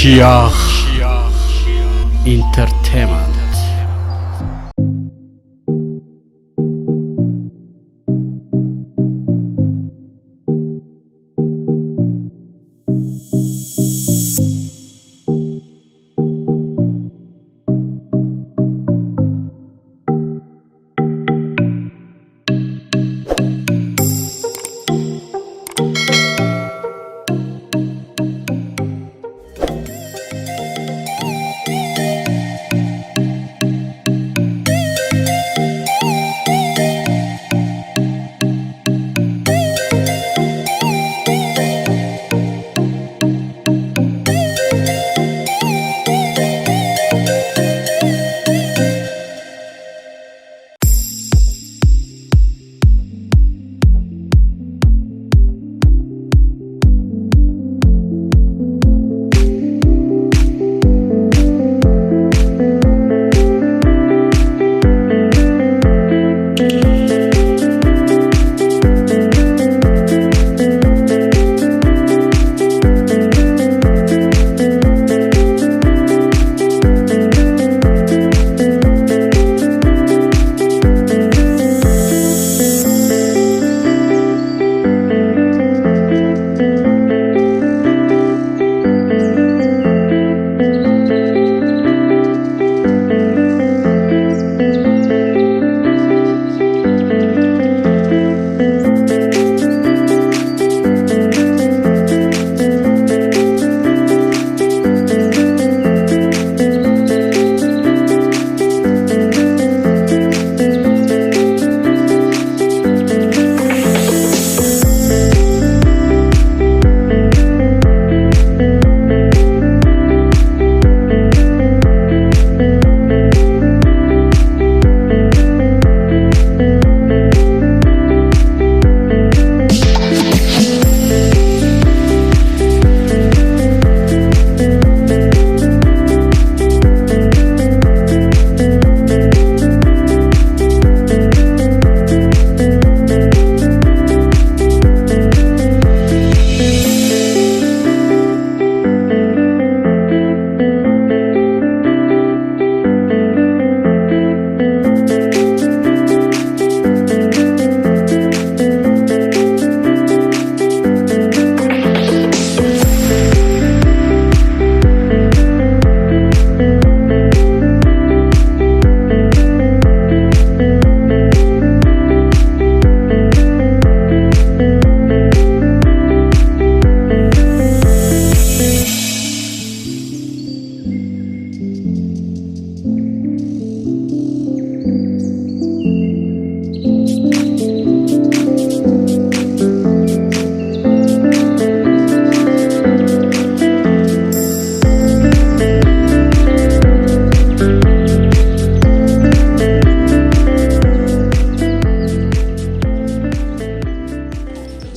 ሺያኽ ኢንተርቴይመንት።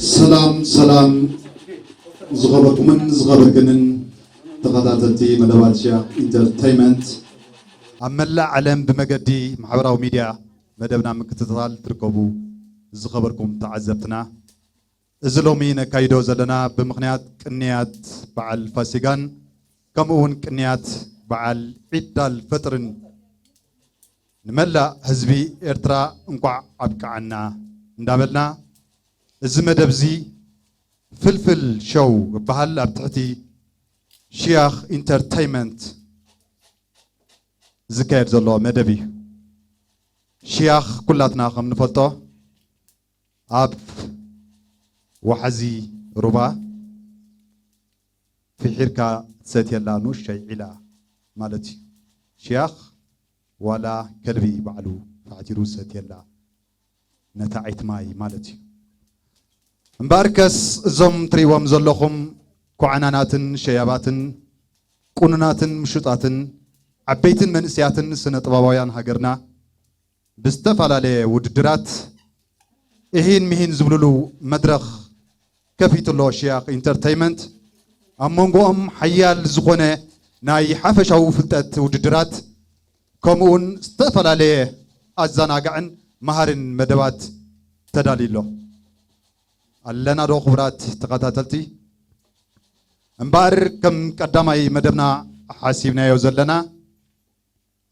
ሰላም ሰላም፣ ዝኸበርኩምን ዝኸበርክንን ተኸታተልቲ መደባት ሺያኽ ኢንተርተይመንት፣ ኣብ መላእ ዓለም ብመገዲ ማሕበራዊ ሚድያ መደብና ምክትታል ትርከቡ ዝኸበርኩም ተዓዘብትና፣ እዚ ሎሚ ነካይዶ ዘለና ብምኽንያት ቅንያት በዓል ፋሲጋን ከምኡ እውን ቅንያት በዓል ዒድ ኣልፈጥርን ንመላእ ህዝቢ ኤርትራ እንቋዕ ኣብቅዓና እንዳበልና፣ እዚ መደብ እዚ ፍልፍል ሾው ይበሃል። ኣብ ትሕቲ ሽያኽ ኢንተርተይመንት ዝካየድ ዘሎ መደብ እዩ። ሽያኽ ኩላትና ከም ንፈልጦ ኣብ ዋሕዚ ሩባ ፍሒርካ ትሰትየላ ንኡሽተይ ዒላ ማለት እዩ። ሽያኽ ዋላ ከልቢ ባዕሉ ፋሕቲሩ ዝሰትየላ ነታ ዓይቲ ማይ ማለት እዩ። እምበኣርከስ እዞም ትርእይዎም ዘለኹም ኮዓናናትን ሸያባትን ቁኑናትን ምሹጣትን ዓበይትን መንእሰያትን ስነ ጥበባውያን ሃገርና ብዝተፈላለየ ውድድራት እሂን ምሂን ዝብሉሉ መድረኽ ከፊቱ ኣሎ ሽያኽ ኢንተርተይመንት። ኣብ መንጎኦም ሓያል ዝኾነ ናይ ሓፈሻዊ ፍልጠት ውድድራት ከምኡውን ዝተፈላለየ ኣዘናጋዕን መሃርን መደባት ተዳልዩ ኣሎ። ኣለና ዶ ክቡራት ተኸታተልቲ? እምበኣር ከም ቀዳማይ መደብና ሓሲብናዮ ዘለና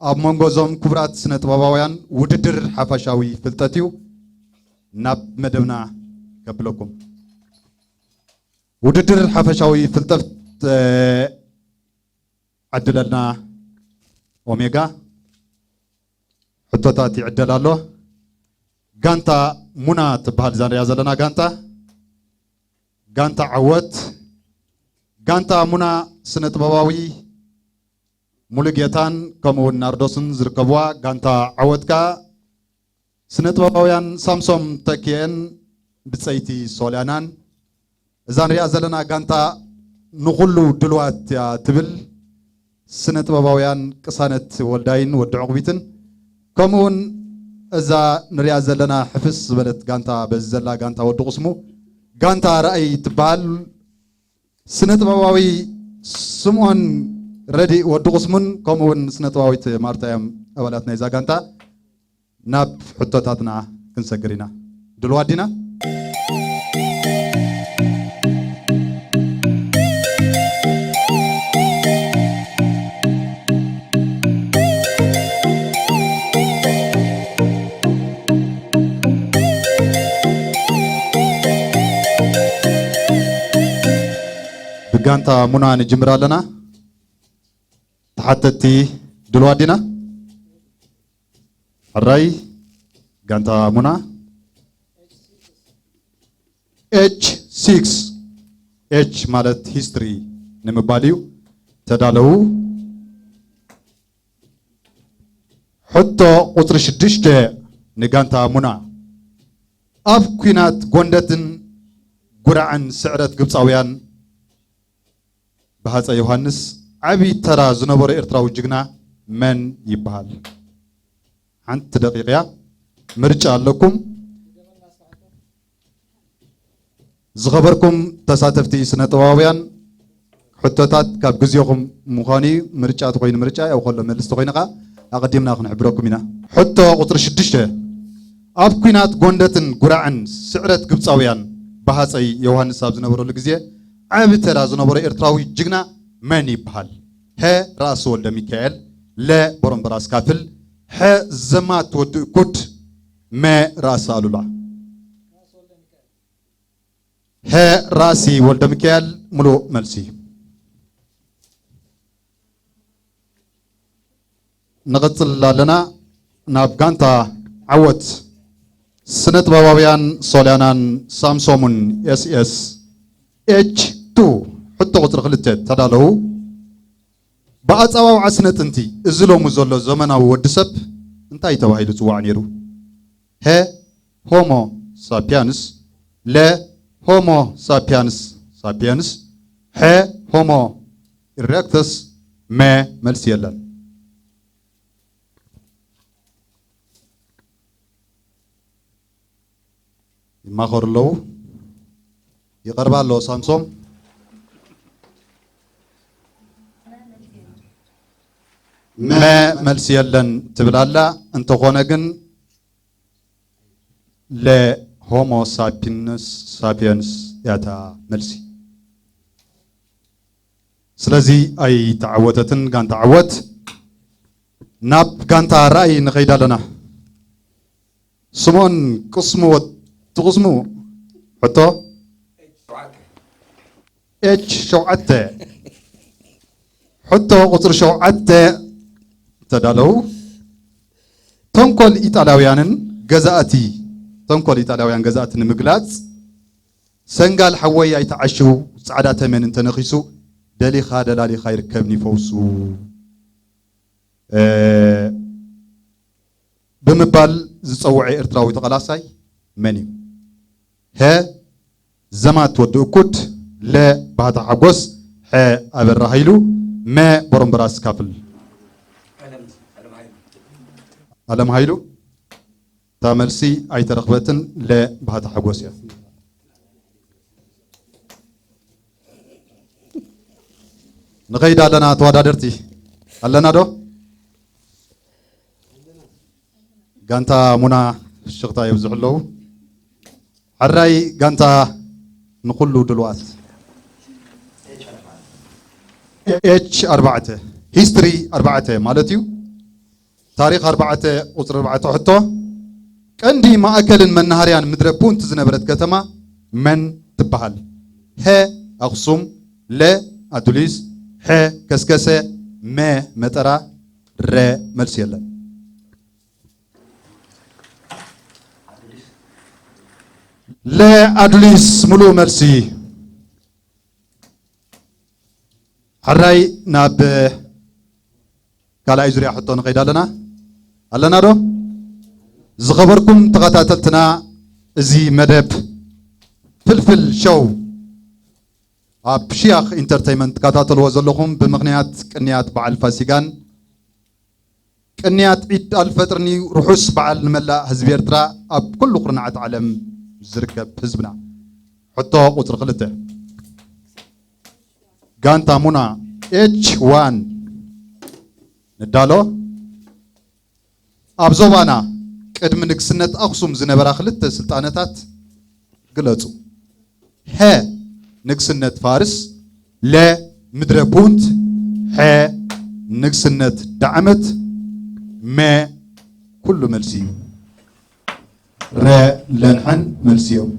ኣብ መንጎ እዞም ክቡራት ስነ ጥበባውያን ውድድር ሓፈሻዊ ፍልጠት እዩ። ናብ መደብና ከብለኩም። ውድድር ሓፈሻዊ ፍልጠት፣ እ፣ ዕድለልና ኦሜጋ ሕቶታት ይዕደል ኣሎ። ጋንታ ሙና ትበሃል እዛ ንሪኣ ዘለና ጋንታ፣ ጋንታ ዓወት፣ ጋንታ ሙና ስነ ጥበባዊ ሙሉጌታን ከምኡ እውን ናርዶስን ዝርከብዋ ጋንታ ዓወት ከኣ ስነ ጥበባውያን ሳምሶም ተኪኤን ብጸይቲ ሶልያናን። እዛ ንሪኣ ዘለና ጋንታ ንኹሉ ድልዋት እያ ትብል ስነ ጥበባውያን ቅሳነት ወልዳይን ወዲ ዕቑቢትን፣ ከምኡ እውን እዛ ንሪኣ ዘለና ሕፍስ ዝበለት ጋንታ በዚ ዘላ ጋንታ ወዲ ቁስሙ፣ ጋንታ ራእይ ትበሃል። ስነ ጥበባዊ ስምኦን ረዲእ ወዲ ቁስሙን ከምኡ እውን ስነ ጥበባዊት ማርታ እዮም ኣባላት ናይዛ ጋንታ። ናብ ሕቶታትና ክንሰግር ኢና። ድልዋት ዲና? ብጋንታ ሙና ንጅምር ኣለና። ተሓተትቲ ድልዋት ዲና? ሕራይ፣ ጋንታ ሙና። ኤች ሲክስ፣ ኤች ማለት ሂስትሪ ንምባል እዩ። ተዳለዉ። ሕቶ ቁጽሪ ሽዱሽተ ንጋንታ ሙና። ኣብ ኲናት ጎንደትን ጉራዕን ስዕረት ግብጻውያን ብሃጸይ ዮሃንስ ዓቢ ተራ ዝነበሮ ኤርትራዊ ጅግና መን ይበሃል? ሓንቲ ደቂቕ እያ። ምርጫ ኣለኩም። ዝኸበርኩም ተሳተፍቲ ስነ ጥበባውያን፣ ሕቶታት ካብ ግዜኹም ምዃኑ እዩ። ምርጫ ተኾይኑ ምርጫ፣ ያው ከሎ መልስ ተኾይኑ ኸኣ ኣቐዲምና ክንሕብረኩም ኢና። ሕቶ ቁጽሪ ሽዱሽተ፣ ኣብ ኲናት ጎንደትን ጉራዕን ስዕረት ግብጻውያን ብሃጸይ ዮሃንስ ኣብ ዝነበረሉ ግዜ ዓቢ ተራ ዝነበሮ ኤርትራዊ ጅግና መን ይበሃል? ሀ፣ ራእሲ ወልደ ሚካኤል፣ ለ፣ ቦረምበራስ ካፍል፣ ሐ፣ ዘማት ወዲ እኩድ፣ መ፣ ራእሲ ኣሉላ። ሀ፣ ራእሲ ወልደ ሚካኤል ምሉእ መልሲ። ንቐጽል ኣለና ናብ ጋንታ ዓወት። ስነ ጥበባውያን ሶልያናን ሳምሶምን ኤስ ኤስ ኤች ቱ። ሕቶ ቁጽሪ ክልተ ተዳለዉ። ብኣጸዋውዓ ስነ ጥንቲ እዚ ሎሚ ዘሎ ዘመናዊ ወዲ ሰብ እንታይ ተባሂሉ ጽዋዕ ነይሩ? ሀ፣ ሆሞ ሳፒያንስ፣ ለ፣ ሆሞ ሳፒያንስ ሳፒየንስ፣ ሐ፣ ሆሞ ኢሬክተስ፣ መ፣ መልሲ የለን። ይማኸሩ ኣለዉ። ይቐርባ ኣለዎ ሳምሶም። መ፣ መልሲ የለን ትብል ኣላ። እንተኾነ ግን ለ፣ ሆሞ ሳፒንስ ሳፒየንስ እያ እታ መልሲ። ስለዚ ኣይተዓወተትን ጋንታ ዓወት። ናብ ጋንታ ራእይ ንኸይድ ኣለና። ስምኦን ቅስሙ ወ-፣ ትቕስሙ ሕቶ ኤች ሸውዓተ። ሕቶ ቁጽሪ ሸውዓተ ተዳለዉ። ተንኮል ኢጣልያውያንን ገዛእቲ፣ ተንኮል ኢጣልያውያን ገዛእቲ ንምግላጽ፣ ሰንጋል ሓወይ ኣይትዓሽው፣ ጻዕዳ ተመን እንተነኺሱ፣ ደሊኻ ደላሊኻ ይርከብኒ ፈውሱ፣ እ፣ ብምባል ዝጸውዐ ኤርትራዊ ተቓላሳይ መን እዩ? ሀ፣ ዘማት ወዲ እኩድ፣ ለ፣ ባህታ ሓጎስ፣ ሐ፣ ኣበራ ሃይሉ፣ መ፣ ቦረምበራስ ካፍል። ኣለም ሃይሉ። እታ መልሲ ኣይተረኽበትን፣ ለ፣ ባህታ ሓጎስ እያ። ንኸይድ ኣለና ተወዳደርቲ። ኣለና ዶ? ጋንታ ሙና ፍሽኽታ የብዝሑ ኣለዉ። ሕራይ ጋንታ ንኹሉ ድልዋት። ኤች ኣርባዕተ፣ ሂስትሪ ኣርባዕተ ማለት እዩ። ታሪኽ ኣርባዕተ፣ ቁጽሪ ኣርባዕተ ሕቶ፣ ቀንዲ ማእከልን መናሃርያን ምድረ ፑንት ዝነበረት ከተማ መን ትበሃል? ሀ ኣኽሱም፣ ለ ኣዱሊስ፣ ሐ ከስከሰ፣ መ መጠራ፣ ረ መልሲ የለን። ለ ኣዱሊስ ሙሉእ መልሲ። ሕራይ ናብ ካልኣይ ዙርያ ሕቶ ንኸይድ ኣለና። ኣለና ዶ? ዝኸበርኩም ተኸታተልትና፣ እዚ መደብ ፍልፍል ሸው ኣብ ሽያኽ ኢንተርተይመንት ትከታተልዎ ዘለኹም ብምኽንያት ቅንያት በዓል ፋሲጋን ቅንያት ዒድ ኣልፈጥርን እዩ። ርሑስ በዓል ንመላእ ህዝቢ ኤርትራ፣ ኣብ ኩሉ ኩርናዓት ዓለም ዝርከብ ህዝብና። ሕቶ ቁጽሪ ክልተ። ጋንታ ሙና ኤች ዋን ንዳሎ። ኣብ ዞባና ቅድሚ ንግስነት ኣኽሱም ዝነበራ ክልተ ስልጣነታት ግለጹ። ሐ ንግስነት ፋርስ፣ ለ ምድረ ፑንት፣ ሐ ንግስነት ዳዕመት፣ መ ኩሉ መልሲ እዩ። ረ ለን ሐን መልሲ እዮም።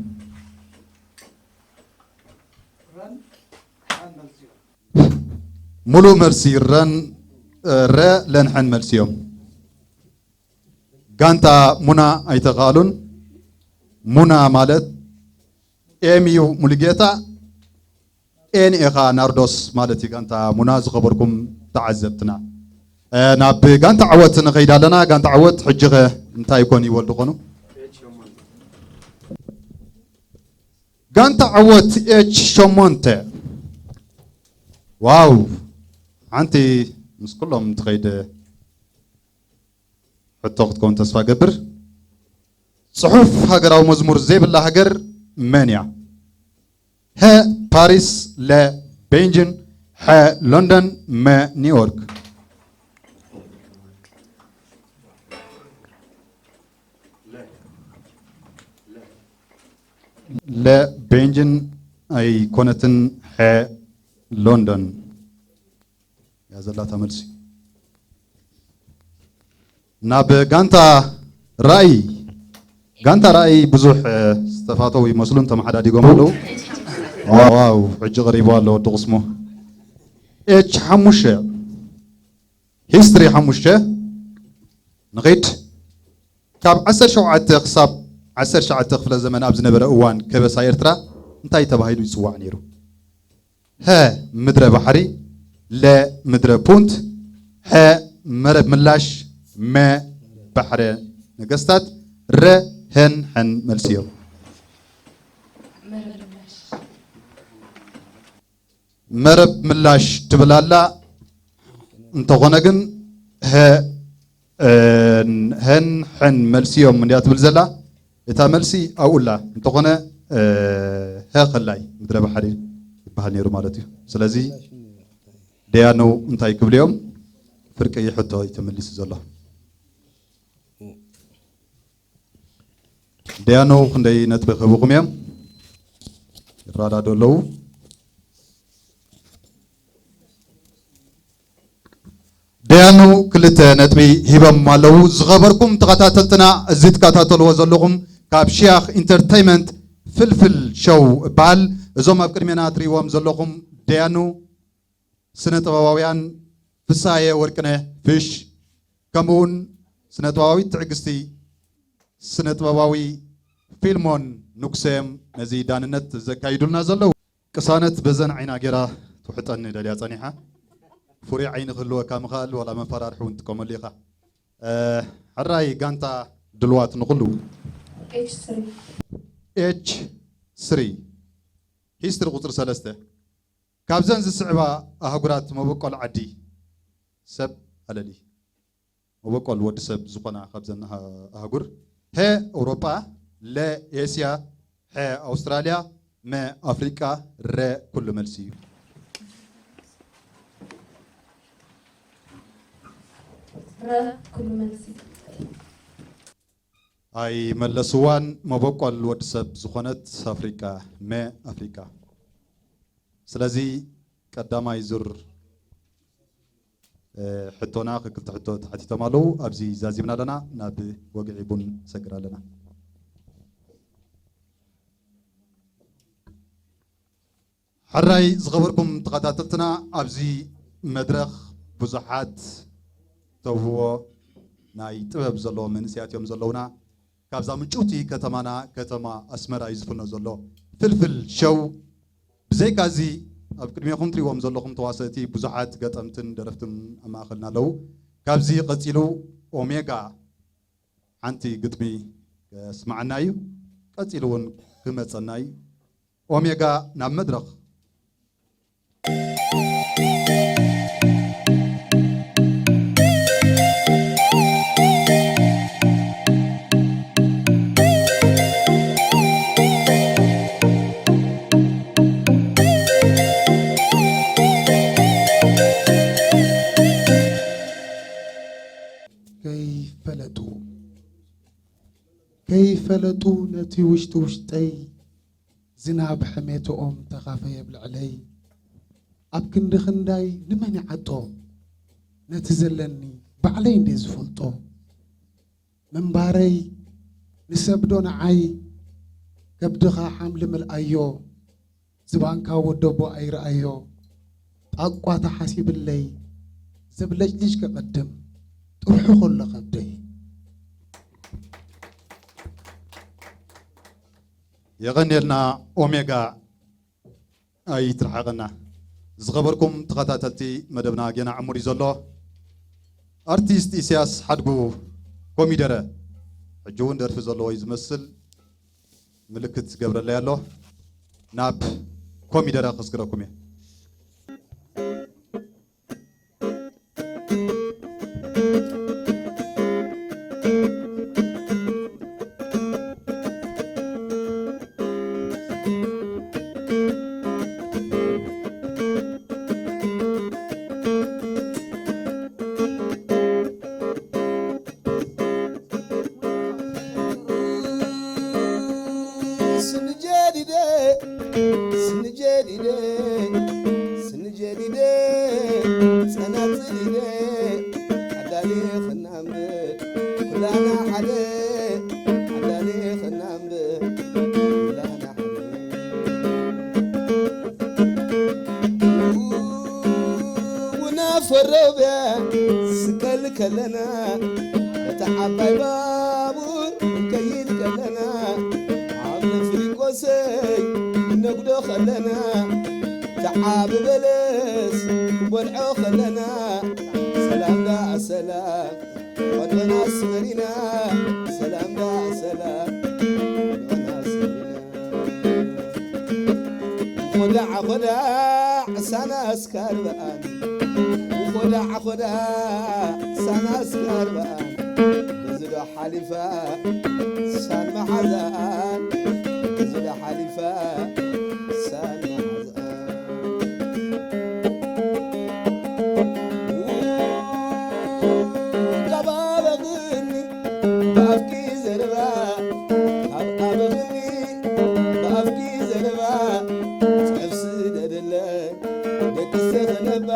ሙሉእ መልሲ ረን፣ ረ ለን ሐን መልሲ እዮም። ጋንታ ሙና ኣይተኻእሉን። ሙና ማለት ኤም እዩ ሙሉጌታ፣ ኤን ኢኻ ናርዶስ ማለት እዩ። ጋንታ ሙና፣ ዝኸበርኩም ተዓዘብትና፣ እ፣ ናብ ጋንታ ዓወት ንኸይድ ኣለና። ጋንታ ዓወት ሕጂ ኸ እንታይ ኮን ይወልዱ ኾኑ? ጋንታ ዓወት ኤች ሸሞንተ። ዋው! ሓንቲ ምስ ኩሎም ትኸይድ ሕቶ ክትከውን ተስፋ ገብር። ጽሑፍ ሃገራዊ መዝሙር ዘይብላ ሃገር መን እያ? ሀ ፓሪስ፣ ለ ቤንጂን፣ ሐ ሎንደን፣ መ ኒውዮርክ። ለ ቤንጂን ኣይኮነትን፣ ሐ ሎንደን እያ ዘላታ መልሲ። ናብ ጋንታ ራእይ፣ ጋንታ ራእይ ብዙሕ፣ እ፣ ዝተፋተው ይመስሉን ተመሓዳዲጎም ኣለዉ። ዋው፣ ሕጂ ቀሪቡ ኣሎ ወዲ ቁስሞ። ኤች ሓሙሽተ፣ ሂስትሪ ሓሙሽተ ንኺድ። ካብ ዓሰርተ ሸውዓተ ክሳብ ዓሰርተ ትሽዓተ ክፍለ ዘመን ኣብ ዝነበረ እዋን ከበሳ ኤርትራ እንታይ ተባሂሉ ይጽዋዕ ነይሩ? ሀ ምድረ ባሕሪ፣ ለ ምድረ ፑንት፣ ሐ መረብ ምላሽ፣ መ ባሕረ ነገስታት፣ ረ ሀን ሐን መልሲ እዮም። መረብ ምላሽ ትብል ኣላ። እንተኾነ ግን ሀ፣ እ፣ ሀን ሐን መልሲ እዮም እንድያ ትብል ዘላ። እታ መልሲ ኣብኡላ እንተኾነ፣ እ፣ ሀ ከላይ ምድረ ባሕሪ ይበሃል ነይሩ ማለት እዩ። ስለዚ ደያኑ እንታይ ክብሉ እዮም? ፍርቂ ሕቶ እዩ ተመሊሱ ዘሎ። ደያኑ ክንደይ ነጥቢ ክህብኹም እዮም? ይረዳዱ ኣለዉ። ደያኑ ክልተ ነጥቢ ሂቦም ኣለዉ። ዝኸበርኩም ተኸታተልትና፣ እዚ ትከታተልዎ ዘለኹም ካብ ሽያኽ ኢንተርተይመንት ፍልፍል ሸው እበሃል። እዞም ኣብ ቅድሜና ትርእይዎም ዘለኹም ደያኑ ስነ ጥበባውያን ፍስሃየ ወርቅነህ ፍሽ፣ ከምኡ እውን ስነ ጥበባዊት ትዕግስቲ፣ ስነ ጥበባዊ ፊልሞን ንጉሰ እዮም ነዚ ዳንነት ዘካይዱልና ዘለዉ። ቅሳነት በዘን ዓይና ጌራ ትውሕጠኒ ደልያ ጸኒሓ። ፍሩይ ዓይኒ ክህልወካ ምኽኣል ዋላ መፈራርሒ እውን ትጥቀመሉ ኢኻ። እ፣ ሕራይ ጋንታ ድልዋት ንኹሉ። ኤች ስሪ። ኤች ስሪ። ሂስትሪ ቁጽሪ ሰለስተ። ካብዘን ዝስዕባ ኣህጉራት መበቆል ዓዲ ሰብ ኣለሊ። መበቆል ወዲ ሰብ ዝኾና ካብዘን ኣህ-፣ ኣህጉር፣ ሀ ኣውሮጳ፣ ለ ኤስያ፣ ሐ ኣውስትራልያ፣ መ ኣፍሪቃ፣ ረ ኩሉ መልሲ እዩ። ረ ኩሉ መልሲ። ኣይመለስዋን። መበቆል ወዲ ሰብ ዝኾነት ኣፍሪቃ፣ መ ኣፍሪቃ። ስለዚ ቀዳማይ ዙር እ፣ ሕቶና ክልተ ሕቶ ተሓቲቶም ኣለዉ። ኣብዚ ዛዚምና ኣለና፣ ናብ ወግዒ ቡን ንሰግር ኣለና። ሕራይ ዝኸበርኩም ተኸታተልትና፣ ኣብዚ መድረኽ ብዙሓት ተውህቦ ናይ ጥበብ ዘለዎም መንእሰያት እዮም ዘለዉና። ካብዛ ምጭውቲ ከተማና፣ ከተማ ኣስመራ እዩ ዝፍኖ ዘሎ ፍልፍል ሸው። ብዘይካ እዚ፣ ኣብ ቅድሜኹም ትሪእዎም ዘለኹም ተዋሰእቲ ብዙሓት ገጠምትን ደረፍትን ኣብ ማእኸልና ኣለዉ። ካብዚ ቀጺሉ ኦሜጋ ሓንቲ ግጥሚ ከስምዓና እዩ። ቀጺሉ እውን ክመጸና እዩ። ኦሜጋ ናብ መድረኽ። ከይፈለጡ፣ ከይፈለጡ ነቲ ውሽጢ ውሽጠይ ዝናብ ሕሜትኦም ተኻፈየ ኣብ ልዕለይ። ኣብ ክንዲ ክንዳይ ንመን ይዓጦ? ነቲ ዘለኒ ባዕለይ እንድየ ዝፈልጦ። ምንባረይ ንሰብዶ ንዓይ? ከብድኻ ሓምሊ ምልኣዮ፣ ዝባንካ ወደቦ ኣይረኣዮ። ጣቋ ተሓሲብለይ ዘብለጭልጭ ክቐድም፣ ጥርሑ ከሎ ከብደይ። የቐንየልና ኦሜጋ፣ ኣይትርሓቐና። ዝኸበርኩም ተኸታተልቲ መደብና ጌና ዕሙር እዩ ዘሎ። ኣርቲስት ኢሳያስ ሓድጉ ኮሚደረ፣ ሕጂ እውን ደርፊ ዘለዎ እዩ ዝመስል፣ ምልክት ዝገብረለይ ኣሎ። ናብ ኮሚደረ ከስግረኩም እየ። ስኒ ጀዲደ፣ ስኒ ጀዲደ፣ ስኒ ጀዲደ፣ ጸናጽል ኢደ፣ ዓዳሊ ኸናምብ፣ ኩላና ሓደ፣ ዓዳሊ ኸናምብ፣ ኩላና ሓደ። ውና ፈረብያ ስቀል ከለና፣ በታ ዓባይ ባቡር ክንከይድ ከለና፣ ኣብ ነፍሪቆሰይ እነጉዶ ከለና፣ ተዓቢ በለስ ክንበልዖ ከለና፣ ሰላም ደኣ ሰላም፣ ቆልዑና ኣስመሪና፣ ሰላም ደኣ ሰላም፣ ቆልዑና ኣስመሪና። ኾዳዕ ኾዳዕ ሳና ኣስካር በኣን፣ ኾዳዕ ኾዳዕ ሳና ኣስካር በኣን፣ በዚ ዶ ሓሊፋ ሳን መሓዛኣን፣ በዚ ዶ ሓሊፋ ሳን መሓዛኣን። ካብ ኣበኽኒ ብኣፍኪ ዘረባ፣ ካብ ኣበኽኒ ብኣፍኪ ዘረባ፣ ጽሑፍ ስደደለይ ደቂሰ ከነባ፣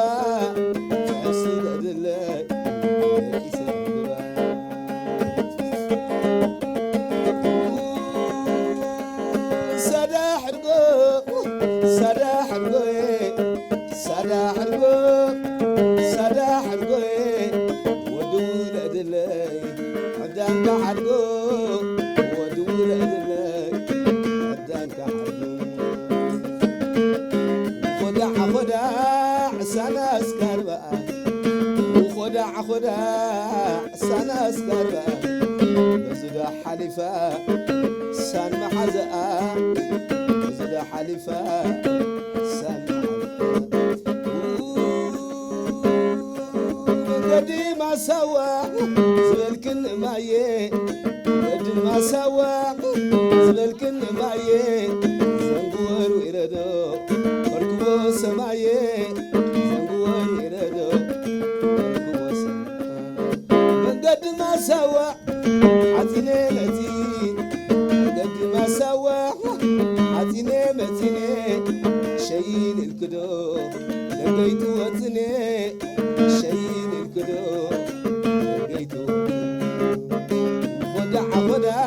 ጽሑፍ ስደደለይ ደቂሰ ከነባ። ሳዳ ሕርጎ፣ ሳዳ ሕርጎ፣ ሳዳ ሕርጎ፣ ሳዳ ሕርጎ፣ ወዲ ውለድለይ፣ ዕዳንካ ሓድጎ፣ ወዲ ውለድለይ፣ ዕዳንካ ሓድጎ። ኾዳዕ ኾዳዕ ሳና ኣስካር በኣን፣ ኾዳዕ ኾዳዕ ሳና ኣስካር በኣን፣ በዚ ዶ ሓሊፋ ሳን መሓዛኣ፣ በዚ ዶ ሓሊፋ ሳን መሓዛኣ። መገዲ ማሳዋ ዝበልክን ማየ፣ መገዲ ማሳዋ ዝበልክን ማየ፣ ዘንግወር ወይረዶ ከርክቦ ሰማየ፣ ዘንግወር ወይረዶ ከርክቦ ሰማየ። መገዲ ማሳዋ ሓፂነ መፂ፣ መገዲ ማሳዋ ሓፂነ መፂነ፣ ሸይነ ኢልክዶ ለገይቱ ወጽኔ ሸይን ኢልክዶ ለገይቱ ወዳዕ ወዳዕ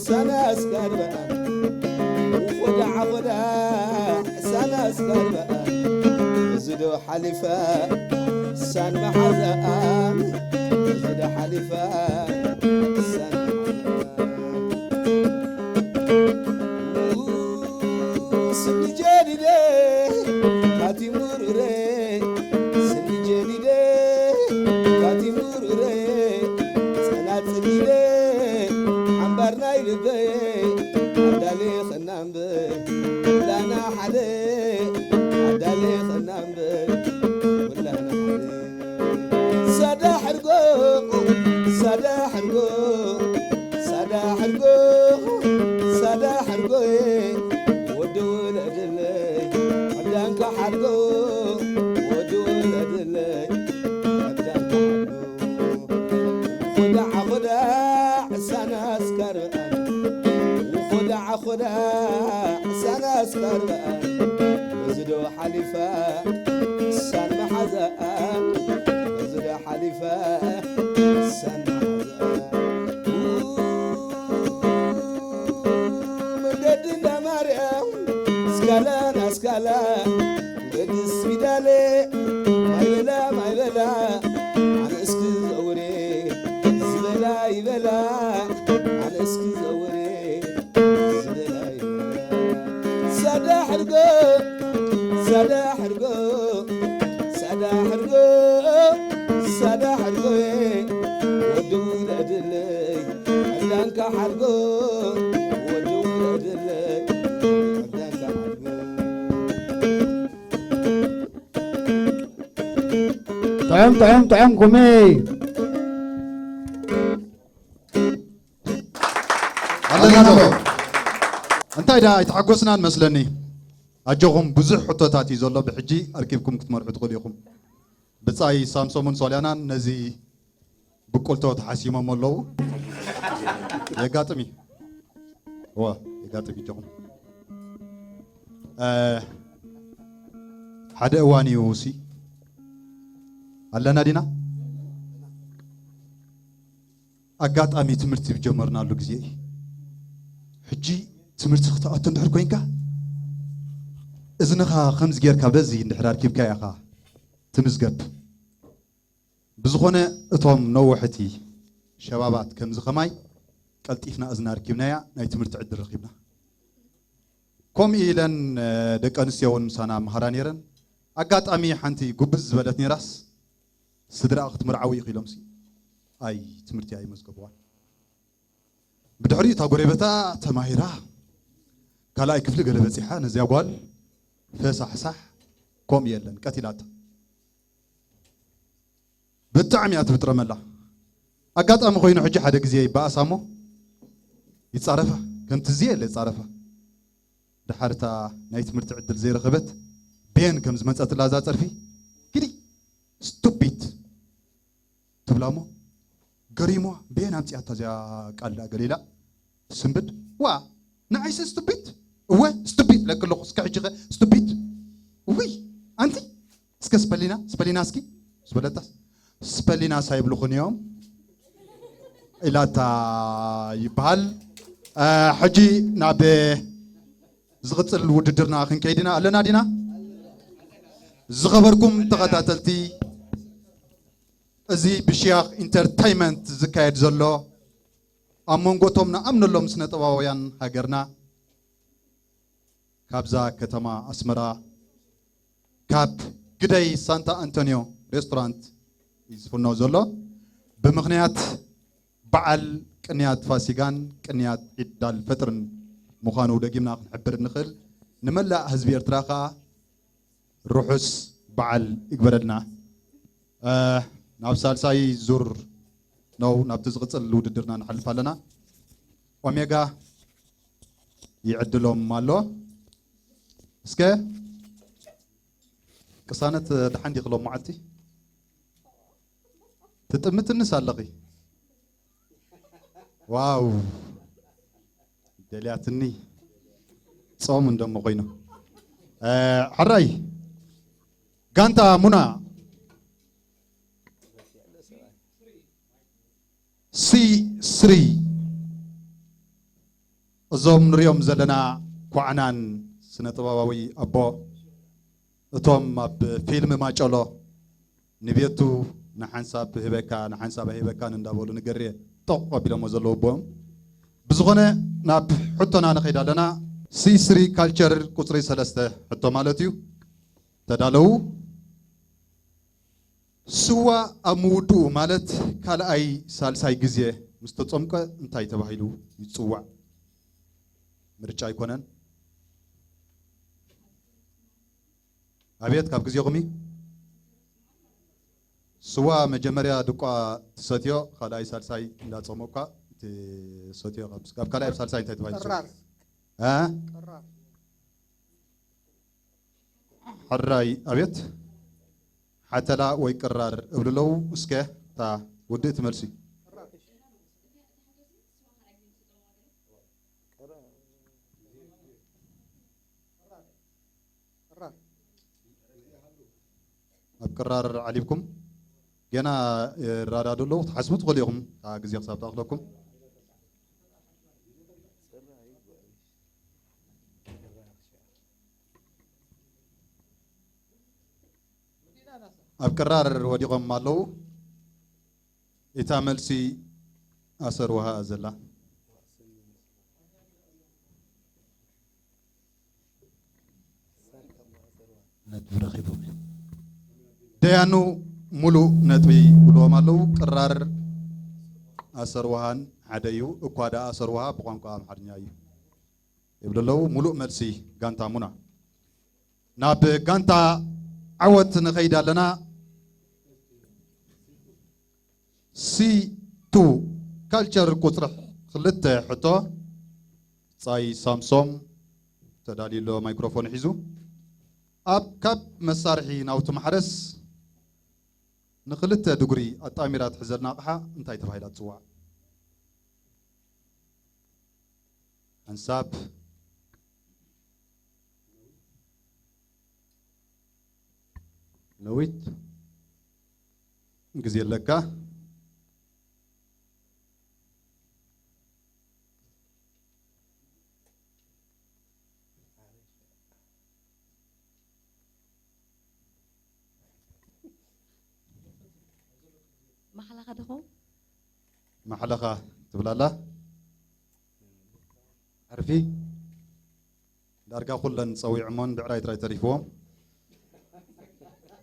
ሳና እስካርበ ወዳዕ ወዳዕ ሳና እስካርበ እዚ ዶ ሓሊፈ ሳን መሓዛኣን እዚ ዶ ሓሊፈ ሳን መሓዛኣን ስኒ ጀዲደ ካቲሙርረ ስኒ ጀዲደ ካቲሙርረ ጸናጽሊለ ሓምባር ናይ ልበየ ኣዳሌ ኸናምበ ላና ሓደ ኣዳሌ ኸናምበ ላና ሓደ ሳዳ ሕርጎ ሳዳ ሕርጎ ሳዳ ሕርጎ ሳዳ ሕርጎ ወዲ ውለድለይ ዓዳንካ ሓርጎ ወዲ ውለድለይ ዓዳንካ ሓርጎ ኹዳዕ ኹዳዕ ሳና እስካርበኣን ኹዳዕ ኹዳዕ ሳና እስካርበኣን በዚ ዶ ሓሊፋ ሳን መሓዛኣን በዚ ዶ ሓሊፋ ሳን መሓዛኣን መንገዲ እንዳ ማርያም እስካላን ኣስካላ መንገዲ ስሚዳለ ማይበላ ማይበላ ኣነ እስኪ ዘውሬ ዝበላ ይበላ ኣነ እስኪ ዘውሬ ዝበላ ይበላ ሳዳ ሕርጎ ሳዳ ሕርጎ ሳዳ ሕርጎ ሳዳ ሕርጎ ወዲ ውለድለይ ዕዳንካ ሓርጎ ወዲ ውለድለይ ዕዳንካ ሓርጎ ጥዑም ጥዑም ጥዑም ኩመይ ኣለና ዶ እንታይ ዳ ኣይተሓጎስናን መስለኒ ኣጆኹም ብዙሕ ሕቶታት እዩ ዘሎ ብሕጂ ኣርኪብኩም ክትመርሑ ትኽእሉ ኢኹም ብጻይ ሳምሶምን ሶልያናን ነዚ ብቁልቶ ተሓሲሞም ኣለዉ የጋጥም እዩ ዋ የጋጥም ይጆኹም ሓደ እዋን እዩ ሲ ኣለና ዲና ኣጋጣሚ ትምህርቲ ዝጀመርናሉ ግዜ እዩ ሕጂ ትምህርቲ ክትኣቱ እንድሕር ኮይንካ እዝንኻ ከምዚ ጌርካ በዚ እንድሕር ኣርኪብካ ኢኻ ትምዝገብ ብዝኾነ እቶም ነዋሕቲ ሸባባት ከምዚ ኸማይ ቀልጢፍና እዝና ኣርኪብናያ ናይ ትምህርቲ ዕድል ረኺብና ከምኡ ኢለን ደቂ ኣንስትዮ እውን ምሳና መሃራ ነይረን ኣጋጣሚ ሓንቲ ጉብዝ ዝበለት ነይራስ ስድራኣ ክትምርዓው ኢኺ ኢሎምሲ ኣይ ትምህርቲ ኣይመዝገቡዋን ብድሕሪኡ እታ ጎረቤታ ተማሂራ ካልኣይ ክፍሊ ገለ በፂሓ ነዚያ ጓል ፈሳሕሳሕ ከምኡ የለን ቀቲላታ ብጣዕሚ እያ ትብጥረመላ ኣጋጣሚ ኮይኑ ሕጂ ሓደ ግዜ ይበኣሳ እሞ ይፃረፋ ከምቲ ዝየለ ይፃረፋ ድሓር እታ ናይ ትምህርቲ ዕድል ዘይረኸበት ቤን ከም ዝመፀትላ እዛ ፀርፊ ግዲ ስቱፒድ ትብላ እሞ ገሪሞ ቤን ኣምፅኣታ እዚኣ ቃል ደኣ ገሊላ ትስንብድ ዋ ንዓይሲ ስቱፒድ እወ ስቱፒድ ለክ ኣለኹ እስከ ሕጂ ኸ ስቱፒድ ውይ ኣንቲ እስከ ስፐሊና ስፐሊና እስኪ ዝበለታስ ስፐሊናስ ኣይብልኹን እዮም ኢላታ ይበሃል ሕጂ ናብ ዝቕፅል ውድድርና ክንከይድ ኢና ኣለና ዲና ዝኸበርኩም ተኸታተልቲ እዚ ብሽያኽ ኢንተርተይመንት ዝካየድ ዘሎ ኣብ መንጎ እቶም ንኣምነሎም ስነ ጥበባውያን ሃገርና ካብዛ ከተማ ኣስመራ ካብ ግደይ ሳንታ ኣንቶንዮ ሬስቶራንት እዩ ዝፍኖ ዘሎ ብምኽንያት በዓል ቅንያት ፋሲጋን ቅንያት ዒድ ኣልፈጥርን ምዃኑ ደጊምና ክንሕብር እንኽእል ንመላእ ህዝቢ ኤርትራ ከኣ ርሑስ በዓል ይግበረልና ናብ ሳልሳይ ዙር ነው ናብቲ ዝቕፅል ውድድርና ንሓልፍ ኣለና ኦሜጋ ይዕድሎም ኣሎ እስከ ቅሳነት ደሓን ዲኺ ሎም መዓልቲ ትጥምትንስ ኣለኺ ዋው ደልያትኒ ጾም እንደሞ ኮይኑ እ፣ ሕራይ ጋንታ ሙና ሲ ስሪ። እዞም ንሪኦም ዘለና ኳዕናን ስነ ጥበባዊ ኣቦ፣ እቶም ኣብ ፊልም ማጨሎ ንቤቱ ንሓንሳብ ህበካ ንሓንሳብ ኣይህበካን እንዳበሉ ንገሬ ጦቕ ኣቢሎሞ ዘለዉ ኣቦኦም። ብዝኾነ ናብ ሕቶና ንኸይድ ኣለና። ሲ ስሪ ካልቸር ቁፅሪ ሰለስተ ሕቶ ማለት እዩ። ተዳለዉ። ስዋ ኣብ ምውድኡ ማለት ካልኣይ ሳልሳይ ግዜ ምስ ተጸምቀ እንታይ ተባሂሉ ይጽዋዕ? ምርጫ ኣይኮነን። ኣብየት ካብ ግዜኹም እዩ። ስዋ መጀመርያ ድቋ ትሰትዮ፣ ካልኣይ ሳልሳይ እንዳጸመቅኳ ትሰትዮ። ካብ፣ ካብ ካልኣይ ኣብ ሳልሳይ እንታይ ተባሂሉ ይጽዋዕ? ቅራር። እ? ቅራር። ሕራይ ኣብየት ሓተላ ወይ ቅራር እብሉ ኣለዉ። እስከ እታ ውድእቲ መልሲ። ኣብ ቅራር ዓሊብኩም ገና ይራዳዱ ኣለዉ። ክትሓስቡ ትኽእሉ ኢኹም፣ እታ ግዜ ክሳብ ትኣኽለኩም። ኣብ ቅራር ወዲቖም ኣለዉ። እታ መልሲ ኣሰር ውሃ ዘላ። ነጥቢ ረኺቦም እዮም። ደያኑ ሙሉእ ነጥቢ ይብልዎም ኣለዉ። ቅራር ኣሰር ውሃን ሓደ እዩ። እኳ ደኣ ኣሰር ውሃ ብቋንቋ ኣምሓርኛ እዩ ይብሉ ኣለዉ። ሙሉእ መልሲ ጋንታ ሙና። ናብ ጋንታ ዓወት ንኸይድ ኣለና። ሲ ቱ ካልቸር ቁፅሪ ክልተ ሕቶ። ጻይ ሳምሶም ተዳልዩ ኣሎ፣ ማይክሮፎን ሒዙ። ኣብ ካብ መሳርሒ ናውቲ ማሕረስ ንኽልተ ድጉሪ ኣጣሚራ ትሕዘልና ኣቕሓ እንታይ ተባሂላ ትጽዋዕ? ሓንሳብ፣ ነዊት፣ ግዜ ኣለካ። ማሕለኻ ድኹም? ማሕለኻ ትብል ኣላ። ዕርፊ ዳርጋ ኩለን ጸዊዖሞን ብዕራይ ጥራይ ተሪፍዎም።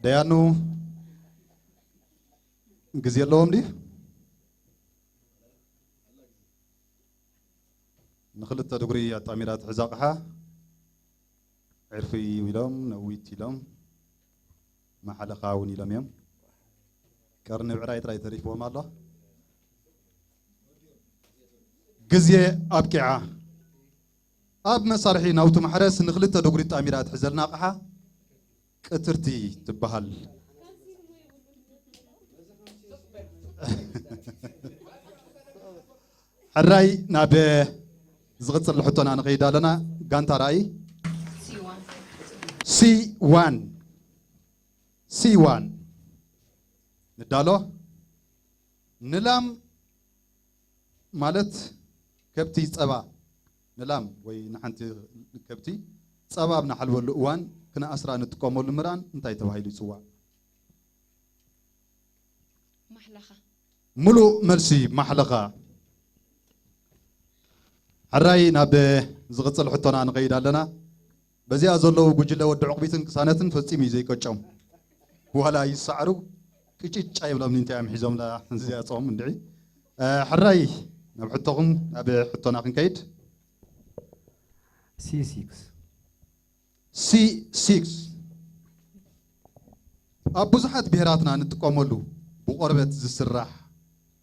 ደያኑ ግዜ ኣለዎም ድዩ? ንኽልተ ድጉሪ ኣጣሚራ ትሕዝ ኣቕሓ ዕርፊ ኢሎም፣ ነዊት ኢሎም፣ ማሕለኻ እውን ኢሎም እዮም። ቀርኒ ብዕራይ ጥራይ ተሪፍዎም ኣሎ። ግዜ ኣብቂዓ። ኣብ መሳርሒ ናውቲ ማሕረስ ንኽልተ ድጉሪ ኣጣሚራ ትሕዘልና ኣቕሓ ቅትርቲ ትበሃል። ሕራይ ናብ ዝቕጽል ሕቶና ንኸይድ ኣለና። ጋንታ ራእይ ሲ ዋን፣ ሲ ዋን ንዳሎ። ንላም ማለት ከብቲ ጸባ፣ ንላም ወይ ንሓንቲ ከብቲ ጸባ ኣብ ንሓልበሉ እዋን ክነኣስራ እንጥቀመሉ ምራን እንታይ ተባሂሉ ይጽዋዕ? ማሕለኻ። ምሉእ መልሲ ማሕለኻ። ሕራይ ናብ ዝቕጽል ሕቶና ንኸይድ ኣለና። በዚኣ ዘለዉ ጉጅለ ወዲ ዕቑቢትን ቅሳነትን ፈጺሙ እዩ ዘይቀጮም። ዋላ ይሰዕሩ ቅጭጭ ኣይብሎምን፣ እንታይ እዮም ሒዞምላ እዚኣ ጾም እንድዒ። እ፣ ሕራይ ናብ ሕቶኹም፣ ናብ ሕቶና ክንከይድ። ሲ ሲክስ። ሲ ሲክስ። ኣብ ብዙሓት ብሄራትና እንጥቀመሉ ብቆርበት ዝስራሕ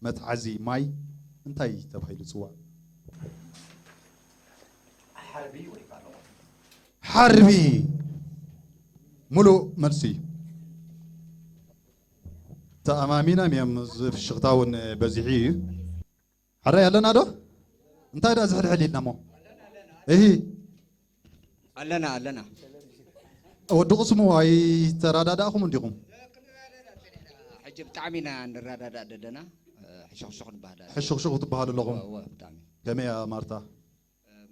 መትሓዚ ማይ እንታይ ተባሂሉ ይጽዋዕ? ሓርቢ ወይ ካልኦ? ሓርቢ። ሙሉእ መልሲ። ተኣማሚኖም እዮም። እዚ ፍሽኽታ እውን በዚሑ እዩ። ሕራይ ኣለና ዶ? እንታይ ደኣ ዝሕልሕል ኢልና እሞ? እሂ። ኣለና፣ ኣለና። ወዲ ቅስሙ ኣይተራዳዳእኹም እንዲኹም? ሕጂ ብጣዕሚ ኢና ንረዳዳእ ደለና። ሕሹኽሹኽ ንበሃል። ሕሹኽሹኽ ትበሃሉ ኣለኹም። እወ፣ እወ፣ ብጣዕሚ። ከመይ እያ ማርታ?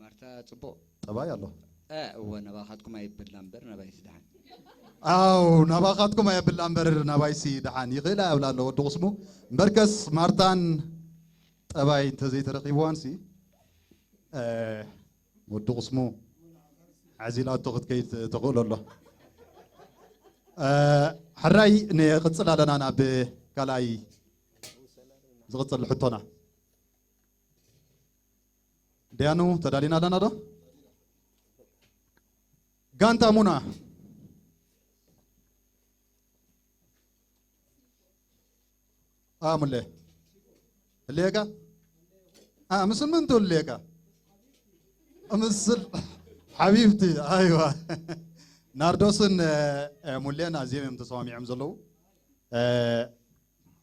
ማርታ ጽቡቕ። ጠባይ ኣሎ። እ፣ እወ፣ ናባኻትኩም ኣይብላ እምበር ናባይሲ ደሓን። ኣው፣ ናባኻትኩም ኣየብላ እምበር ናባይሲ ደሓን። ይኽእላ እብላ ኣሎ ወዲ ቅስሙ። እምበርከስ ማርታን ጠባይ እንተዘይተረኺብዋንሲ፣ እ፣ ወዲ ቅስሙ ዓዚላቶ ክትከይድ ተኽእሎ ኣሎ። እ፣ ሕራይ ንቕጽል ኣለና ናብ ካልኣይ ዝቕጽል ሕቶና። ደያኑ ተዳሊና ኣለና ዶ? ጋንታ ሙና። ኣ፣ ሙሌ። ህልየካ? ኣ፣ ምስል ምን ትህልየካ? ምስል ሓቢብቲ፣ ኣይዋ። ናርዶስን፣ እ፣ እ፣ ሙሌን ኣዝዮም እዮም ተሰማሚዖም ዘለዉ። እ፣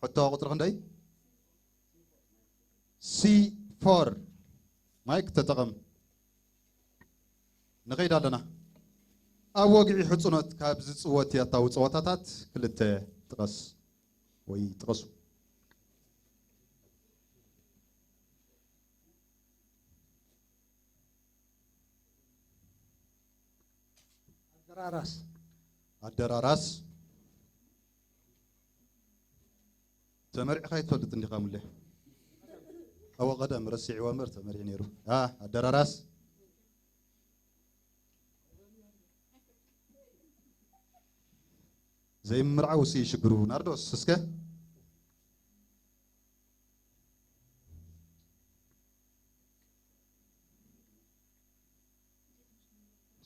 ሕቶ ቁጽሪ ክንደይ? ሲ ፎር። ማይክ ተጠቐም። ንኸይድ ኣለና። ኣብ ወግዒ ሕጽኖት ካብ ዝጽወት ያታዊ ጸወታታት ክልተ ጥቀስ ወይ ጥቀሱ። ኣደራራስ። ኣደራራስ። ተመሪዕኻ ኣይትፈልጥ እንዲኻ ሙሌ? ኣወ ቀደም ረሲዕዎ እምበር ተመሪዑ ነይሩ። ኣ፣ ኣደራራስ። ዘይምርዓው ሲ ሽግሩ። ናርዶስ እስከ።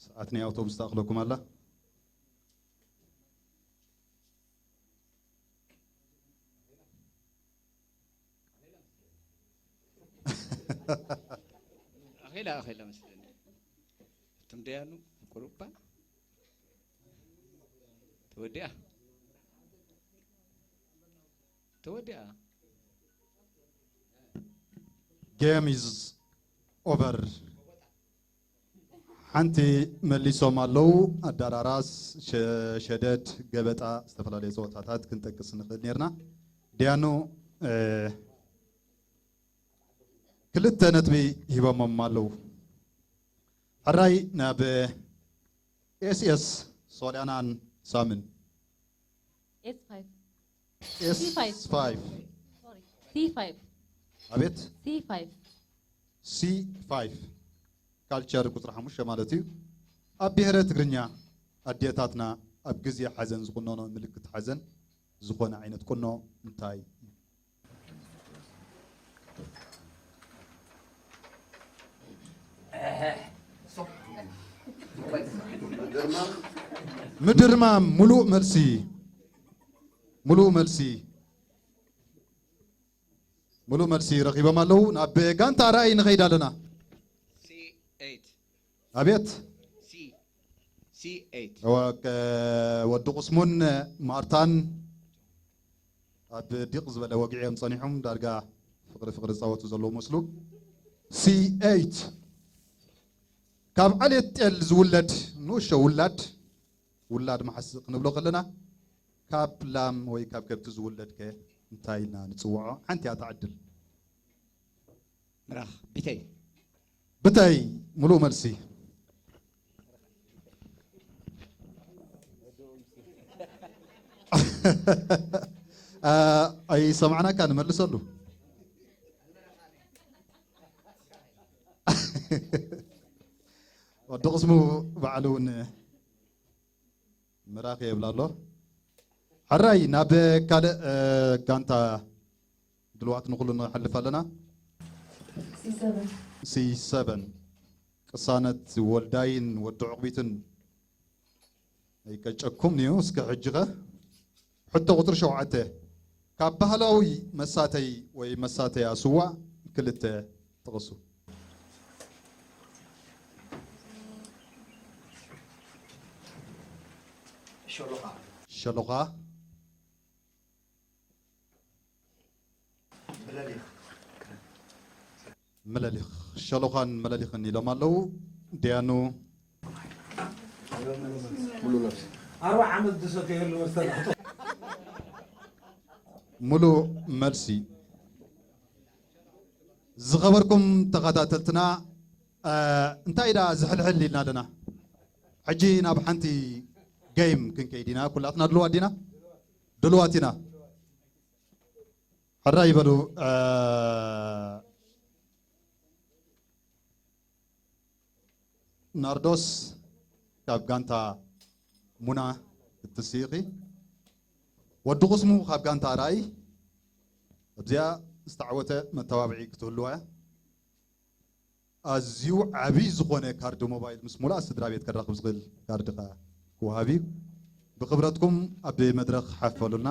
ሰዓት ናይ ኣውቶቡስ ተኣኽለኩም ኣላ። ኣኺላ፣ ኣኺላ መስለኒ። እቶም ደያኑ ቁሩባ ተወዲኣ። ተወዲኣ። Game is over። ሓንቲ መሊሶም ኣለዉ። ኣዳራራስ፣ ሸ-፣ ሸደድ፣ ገበጣ፣ ዝተፈላለዩ ጸወታታት ክንጠቅስ ንኽእል ኔርና። ዲያኑ፣ እ፣ ክልተ ነጥቢ ሂቦሞም ኣለዉ። ሕራይ ናብ ኤስ ኤስ ሶልያናን ሳምን። ኤስ ፋይቭ። ኤስ ሲ ፋይቭ። ፋይቭ። ሶሪ። ሲ ፋይቭ። ኣቤት። ሲ ፋይቭ። ሲ ፋይቭ። ካልቸር ቁጽሪ ሓሙሽተ ማለት እዩ። ኣብ ብሄረ ትግርኛ ኣዴታትና ኣብ ግዜ ሓዘን ዝቑነኖ ምልክት ሓዘን ዝኾነ ዓይነት ቁኖ እንታይ እዩ? ምድርማም። ምሉእ መልሲ። ምሉእ መልሲ። ምሉእ መልሲ ረኺቦም ኣለዉ። ናብ ጋንታ ራእይ ንኸይድ ኣለና። ሲ ኤይት። ኣቤት። ሲ፣ ሲ ኤይት። እወ፣ ከ-፣ ወዲ ቁስሙን ማርታን ኣብ ዲቕ ዝበለ ወግዒ እዮም ጸኒሖም። ዳርጋ ፍቕሪ ፍቕሪ ዝጻወቱ ዘለዉ መስሉ። ሲ ኤይት። ካብ ዓሌት ጤል ዝውለድ ንእሽቶ ውላድ፣ ውላድ መሓስ ክንብሎ ከለና፣ ካብ ላም ወይ ካብ ከብቲ ዝውለድ ከ እንታይ ኢልና ንጽውዖ? ሓንቲ እያ እታ ዕድል። ምራኽ፣ ቢተይ። ብተይ፣ ምሉእ መልሲ። ኣ፣ ኣይሰማዕናካ፣ ንመልሰሉ። ወዲ ቅስሙ ባዕሉ እውን ምራኽ የብላ ኣሎ። ሕራይ፣ ናብ ካልእ፣ እ፣ ጋንታ ድልዋት ንኹሉ ንሓልፍ ኣለና። ሲ ሰቨን። ሲ ሰቨን። ቅሳነት ወልዳይን ወዲ ዕቑቢትን ኣይቀጨኩምን'ዩ። እስከ ሕጂኸ ሕቶ ቁጽሪ ሸውዓተ፣ ካብ ባህላዊ መሳተይ ወይ መሳተያ ስዋ ክልተ ጥቕሱ። ሸሎኻ። ሸሎኻ። ምለሊኽ። ምለሊኽ። ሸሎኻን ምለሊኽን ኢሎም ኣለዉ። ዲያኑ። ሙሉ ነፍሲ ኣርባዓ ዓመት ዝሰተየሉ መስተ ናቱ። ሙሉእ መልሲ። ዝኸበርኩም ተኸታተልትና፣ እንታይ ኢዳ ዝሕልሕል ኢልና ኣለና? ሕጂ ናብ ሓንቲ ገይም ክንከይድ ኢና። ኩላትና ድልዋት ዲና? ድልዋት ኢና። ሕራይ ይበሉ። ናርዶስ ካብ ጋንታ ሙና ክትስኢኺ፣ ወዲ ቁስሙ ካብ ጋንታ ራእይ ኣብዚኣ ዝተዓወተ መተባብዒ ክትህልዋ እያ። ኣዝዩ ዓብይ ዝኾነ ካርድ ሞባይል ምስ ሙሉኣ ስድራ ቤት ከራኽብ ዝኽእል ካርድ ከኣ ክወሃብ እዩ። ብኽብረትኩም ኣብ መድረኽ ሓፈሉልና።